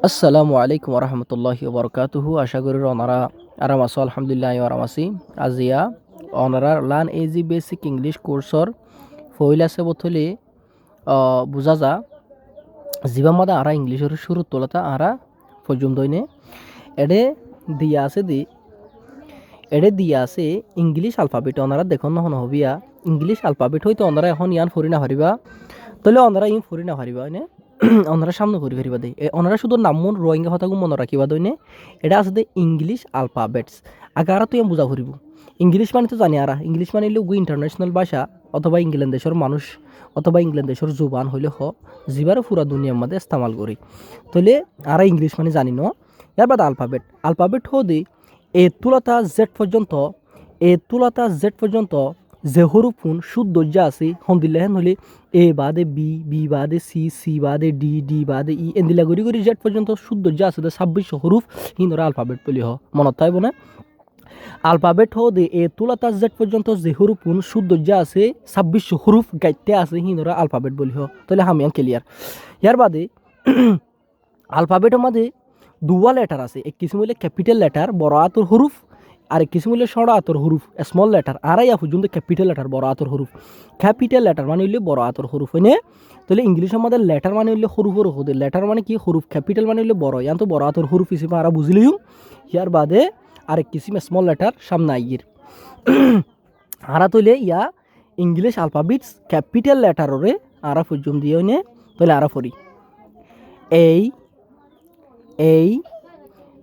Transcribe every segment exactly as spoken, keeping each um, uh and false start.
Assalamu alaikum warahmatulláhi wabarakátuhu. Acá gorí onora aram asó, alhamdulillah, añí aram así. Aziya onora Learn Easy Basic English koursor foóila sebot óile, ah, buzá za, zibár mazé añára Englishor cúrut tulóta añára foijjum dóine. Eçé diya asé de, eçé diya asé English alphabet, onora dekón nohón hobiya, English alphabet hoito onora ehón yián fori nofaribá, tóile onora iín fori nofaribá, óine? Onora samne fori faribá de. E, onora cúdu nammún Rohingya hotágun mone rakíba de, óine? Eçé asé de English alphabets. Age añárattú yián buzá foribó. English mane tó zani añára, English mane óilde uggwá international báca, otóba England decór manúic, otóba England decór zuban hoilé hoó, zibáre fura duniyar mazé estemal gorí. Tóile añára English mane zani no. Yar bade alphabet. Alphabet hoó de A tulóta Z foijjonto, A tulóta Z foijjonto ze hórufun cúddo óijja asé, hondilla hén hoilé A baade B, B baade C, C baade D, D baade E, endilla gorí gorí Z foijjonto cúddo óijja asé de sábbic cót hóruf, híinoré alphabet buli hoó. Monot táibo né? Alphabet hoó de A tulóta Z foijjonto ze hórufun cúddo óijja asé, sábbic cót hóruf gaitté asé, híinoré alphabet buli hoó. Tóile ham yián clear. Yar bade alphabet or mazé duwá letter asé, ek kisím óile capital letter, boro átor hóruf, ar ek kisím óile cóñço átor hóruf, small letter. Añára yá foijjum de capital letter, boro átor hóruf. Capital letter mane óile boro átor hóruf, óine? Tóile English or mazé letter mane óile hóruf, hóruf hoó de. Letter mane ki? Hóruf. Capital mane óile boro. Yián tó boro átor hóruf hísabe añára buzí loiyum. Yar bade ar ek kisím small letter samne aiyér. Añára tóile yá English alphabets capital letter ore añára foijjum de, óine? Tóile añára fori. A, A,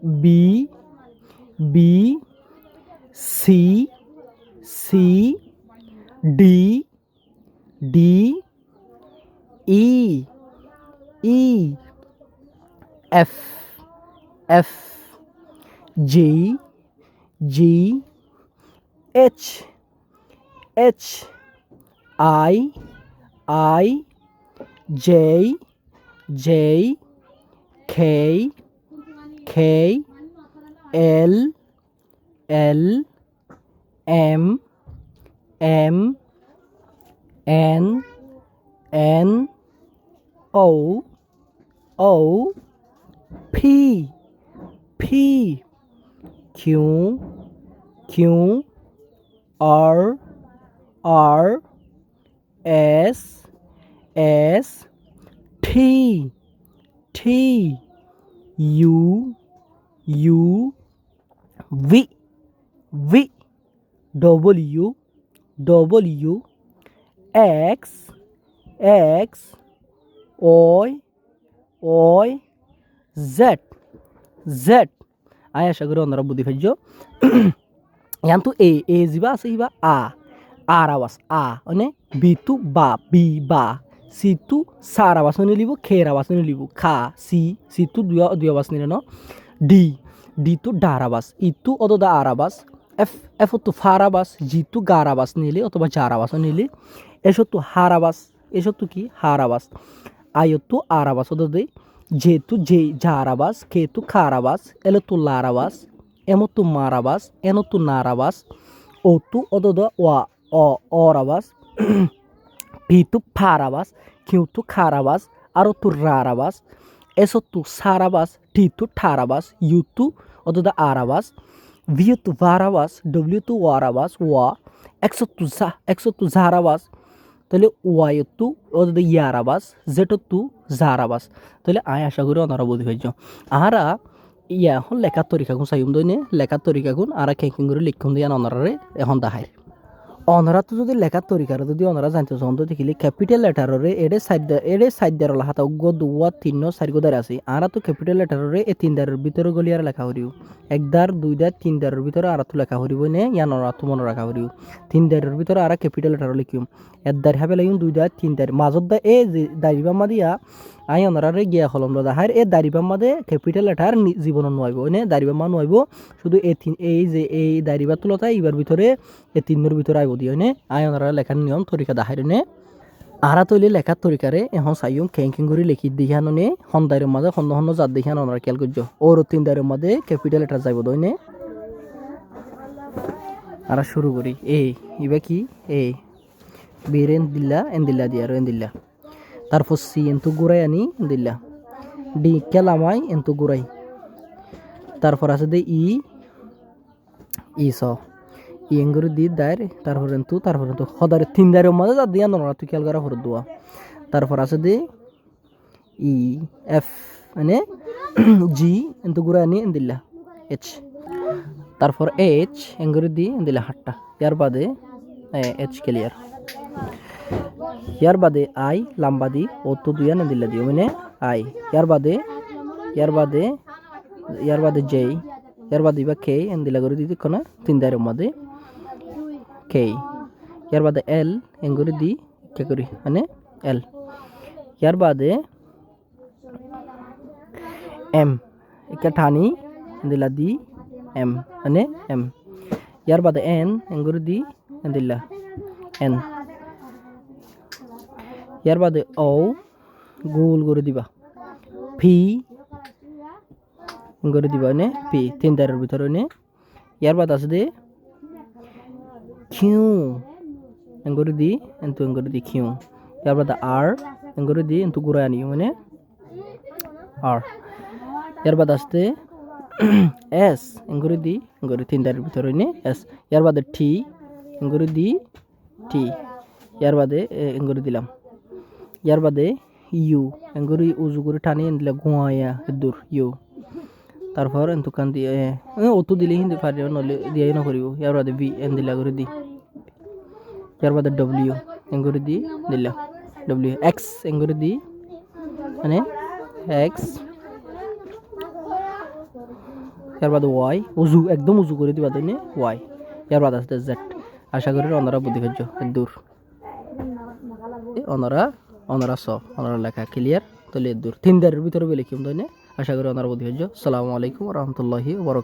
B, B, C, C, D, D, E, E, F, F, G, G, H, H, I, I, J, J, K, K, L, L, M, M, N, N, O, O, P, P, Q, Q, R, R, S, S, T, T, U, U, V, V, W, W, X, X, Y, Y, Z, Z. Añí acá gorí onora buzí faijjó. Yián tó A, A zibá asé ibá A, Ar abas A, óine? B tó ba, B ba. C tó Sar abas óine libó, Kar abas óine libó, Ka, C, C tó dui, dui abas nile no? D, D tó Dar abas, E tó ódode Ar abas, F, F tó Far abas, G tó Gar abas nile otóba Jar abas óine nile, H tó Har abas, H tó ki? Har abas. I tó Ar abas ódode, J tó J, Jar abas, K tó Kar abas, L tó Lar abas, M tó Mar abas, N tó Nar abas, O tó ódode Wa, O, Or abas, P tó Par abas, Q tó Kar abas, R tó Rar abas, S tó Sar abas, T tó Tar abas, U tó ódode Ar abas, V tó Var abas, W tó War abas, Wa, X tó Za, X tó Zar abas, tóile Y tó ódode Yar abas, Z tó Zar abas. Tóile añí acá gorí onora buzí faijjó. Añára yá ehón lekár torikagún saiyum dóine, lekár torikagún añára keén keén gorí leikkúm de yián onoráre ehón daháir. Onoráttu zodi lekár torikaré zodi onora zainto soón dói dekíle, capital letter ore eçé sair da-, eçé sair dairor leká táke, uggúa, duwá, tinnúa, sairgúa dair asé. Añáráttu capital letter ore e tin dairor bútore góliyaré leká foribó. Ek dair, dui dair, tin dairor bútore añáráttu leká foribó, ene yián onoráttu mone raká foribó. Tin dairor bútore añára capital letter ore lekíyum. Ek dair háfelaiyum, dui dair, tin dair. Mazór dair, e ze dair ibár mazé yá, añí onoráre giya holom loi daháir, e dair ibár mazé capital letter ni-, zibonot no aibó, ene dair ibár mazé no aibó. Cúdu e tin, e ze, e dair ibár tulóta ibár bútore e tinnúr bútore aibó de, óine? Añí onoráre lekár niyom torika daháir, óine? Añára tóile lekár torikaré ehón saiyum, keén keén gorí lekír de yián, óine? Hon dairor mazé honnúa honnúa zar de yián onorá kiyál goijjó. Óuro tin dairor mazé capital letter zaibó de, óine? Añára cúru gorí. A, ibá ki? A. B re endilla, endilla diyaró, endilla. Tarfor C entú gúrai aní, endilla. D, kelamai, entu gurai. Tarfor asé de E, E so. E engorí di dair, tarfor entu, tarfor entu. Hodar tin dairor mazé zadde yián onora tui kiyal gora foribo dua. Tarfor asé de E, F, mane G, entu gurai ani endilla. H. Tarfor H, engorí di endilla hátta. Yar bade, e, H clear. Yar bade I, lamba di, ottu duiyan endilla diyo, mane I. Yar bade, yar bade, yar bade J, yar bade iba K, endilla gorí di dikkó na, tin dairor mazé K. Yar bade L, engorí di, ke gorí, mane L. Yar bade M, ekka tani, endilla di, M, mane M. Yar bade N, engorí di, endilla, N. Yar bade O, gul gorí diba. P, engorí diba, mane P, tin dairor bútore, mane. Yar bade asé de Q, engorí di, entu engorí di Q. Yar bade R, engorí di, entu gurai ani, mane R. Yar bade asé de S, engorí di, engorí tin dairor bútore, mane S. Yar bade T, engorí di, T. Yar bade, e, engorí dilam. Yar bade U, engorí uzu gorí tani endilla guaiya eddur U. Tarfor entu kan di, e, e, ottu dile hín di faribo, noile diya no foribo. Yar bade V, endilla gorí di. Yar bade W, engorí di, dilla. W, X, engorí di, mane X. Yar bade Y, uzu, ekdom uzu gorí diba de, mane Y. Yar bade asé de Z. Aca gorí onora buzí faijjo, eddur. E, onora, onora so, onora leká clear, tóile eddur. Tin dairor bútore bele lekím de, mane. Aca gorí onora buzí faijjo. Assalamu alaikum wa rahmatullahi wa barakatuhu.